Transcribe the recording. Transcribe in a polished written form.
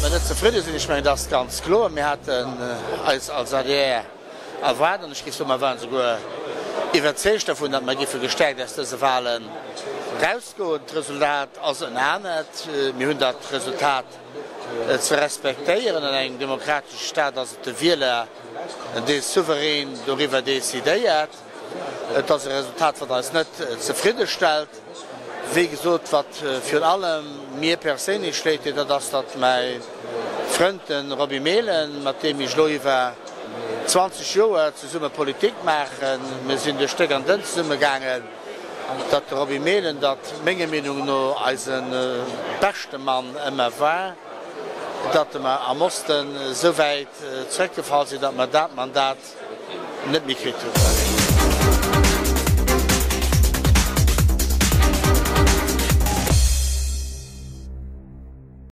mer net zefridde sinn, ech mengen, dat ass ganz kloer. Mir haten eis als adr erwaart, an ech géif soen, mer waren souguer iwwerzeegt dervun, datt mer géife gestäerkt aus dëse Wahlen rausgoen. D'Resultat ass en anert. Mir hunn dat Resultat ze respektéieren. An engem demokratesche Staat ass et de Wieler, dee souverän doriwwer decidéiert. Et ass e Resultat, wat eis net zefridde stellt. Wéi gesot, wat virun allem mir perséinlech leed deet, dat ass, datt mäi Frënd, de Roby Mehlen, mat deem ech elo iwwer 20 Joer zesumme Politik maachen, mir sinn duerch déck an dënn zesumme gaangen, datt de Roby Mehlen, dat menger Meenung no eise beschte Mann ëmmer war, datt mer am Osten esou wäit zeréckgefall sinn, datt mer dat Mandat net méi kritt hunn.